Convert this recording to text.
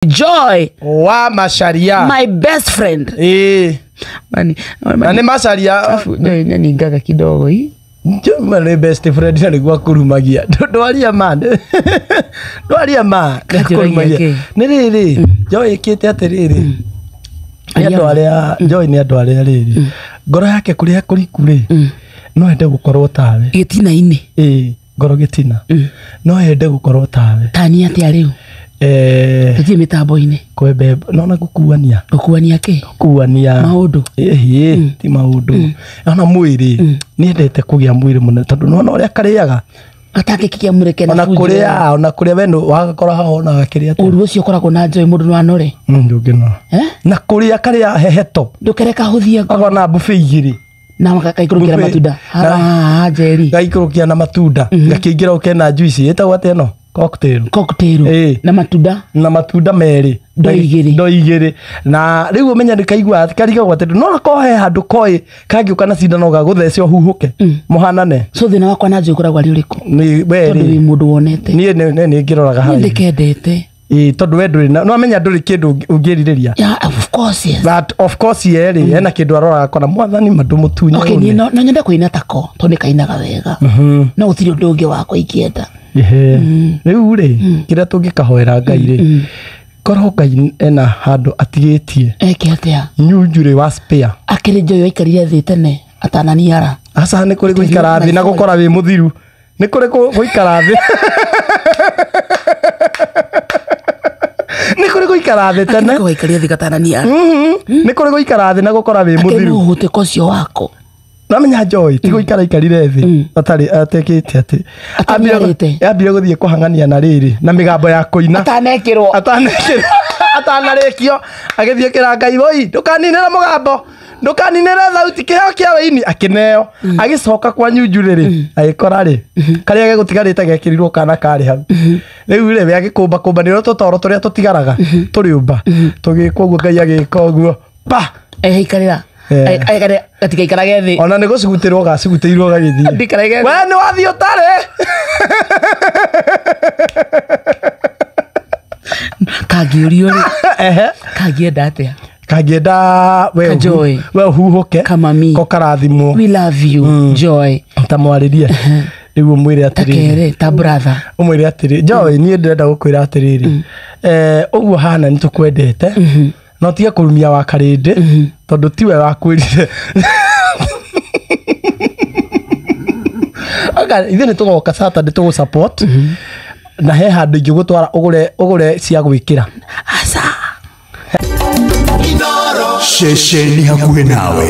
Joy, Wa Macharia, my best friend. Ĩĩ. Mani, Na nĩ Macharia. Afu Joy nĩaningaga kidogo hii. Njuma nĩ best friend na nĩguo akũrumagia. Ndwaria ma. Ndwaria ma. Kanjũragia Nĩakũrumagia. kĩ? Nĩ rĩrĩ, Joy ĩkĩte atĩrĩrĩ. Nĩ andũ arĩa Joy nĩ andũ arĩa rĩrĩ. Ngoro yake kũrĩa kũriku rĩ. No ende gũkorwo tawe. Gĩtina-inĩ. Ĩĩ, ngoro gĩtina. No ende gũkorwo tawe. Tani atĩa rĩu? Tũthiĩ mĩtambo-inĩ. Kwembe nona gũkuania. Gũkuania kĩ? Gũkuania. Maũndũ. Ĩhĩ, ti maũndũ. Ona mwĩrĩ, nĩendete kũgĩa mwĩrĩ mũnene tondũ nĩwona ũrĩa karĩaga. Atangĩkĩkia mũreke na Ona bunjo. kũrĩa, ona kũrĩa we wagakora haha ona gakĩrĩa atĩa. Ũru ũcio ũkoragwo na Joy mũndũ no anore. Ndũngĩnora. Eh? Na kũrĩa karĩa heheto. Ndũkereka hũthie ngoro. Akona buffet igĩrĩ. Na gakaikũrũkĩra Buffet. matunda. Haha Njeri. Gaikũrũkia na matunda. Gakĩingĩra ũkena juice ĩtagwo atĩa ĩno? Cocktail. Cocktail. Ĩĩ. Na matunda. Na matunda merĩ. Ndoo igĩrĩ. Ndoo igĩrĩ. Na rĩu ũmenya nĩ kaigua karigagwo atĩ no akorwo he handũ koĩ kangĩũka na cindano gagũthece ũhuhũke. Mũhanane. So thĩna wakwa na Joy ũkoragwo arĩ ũrĩkũ? Nĩ we Tondũ rĩ. wĩ mũndũ wonete. Niĩ nĩ ngĩroraga Niĩ hau. ndĩkendete. Ĩĩ tondũ we ndũrĩ na no amenya ndũrĩ kĩndũ ũngĩrirĩria. Yeah, of course yes. But of course ye rĩ hena kĩndũ aroraga akona mwathani mandũmũtunye. Okay, niĩ no nyende kũina tako tondũ nĩ kainaga wega. No gũtirĩ ũndũ ũngĩ wakwa ingĩenda. Ehe. Rĩu rĩ kĩrĩa tũngĩkahoera Ngai rĩ korwo Ngai ena handũ atigĩtie Eke atĩa? nyunjurĩ wa spare. Akĩrĩ Joy aikarire thĩ tene atananiara. Aca nĩ kũrĩ gũikara thĩ na gũkora wĩ mũthiru. Nĩ kũrĩ gũikara thĩ. Nĩ kũrĩ gũikara thĩ tene. Akĩrĩ gũikarire thĩ gatananiara. Nĩ kũrĩ gũikara thĩ na gũkora wĩ Akĩrĩ mũthiru. mũhũtĩko ũcio wako. Namenya Joy ti gũikara aikarire thĩ atarĩ atekĩte atĩ. Ataniarĩte. Ambire gũthiĩ kũhang'ania na rĩrĩ na mĩgambo ya kũina. Atanekĩrwo. Atanekĩrwo. Atanarĩkio agĩthiĩ kĩra Ngai woi ndũkaninĩre mũgambo ndũkaninĩre thauti kĩheo kĩa wĩini akĩneo agĩcoka kwa nyunjurĩ rĩ agĩkora rĩ karĩa gegũtigarĩte gekĩrirwo kana karĩ hau rĩu rĩ we agĩkũmba kũmba nĩ tũtoro tũrĩa tũtigaraga tũrĩũmba tũgĩkwo ũguo Ngai agĩka ũguo pa Aikarĩra. Aikarĩra gatigaikarage thĩ. Ona nĩ gũcugutĩrwo gacugutĩirwo gagĩthiĩ. Ndikarage thĩ. We nĩ wathiĩ ũtarĩ. Kangĩũrio rĩ. Ehe. Kangĩenda atĩa? Kangĩenda we Kajoy. we ũhuhũke. Kamami. Ko karathimwo. We love you Joy. Ta mwarĩrie. Rĩu ũmwĩre atĩrĩrĩ. Takere ta brother. Ũmwĩre atĩrĩ Joy niĩ ndĩrenda gũkwĩra atĩrĩrĩ. Ũguo hana nĩ tũkwendete. No tiga kũrumia wa karĩndĩ tondũ tiwe wakwĩrire. Anga ithuĩ nĩ tũgoka Saturday tũgũ support. Na he handũ ingĩgũtwara ũgũre cia gwĩkĩra. Aca. Ceceni hakuhĩ nawe.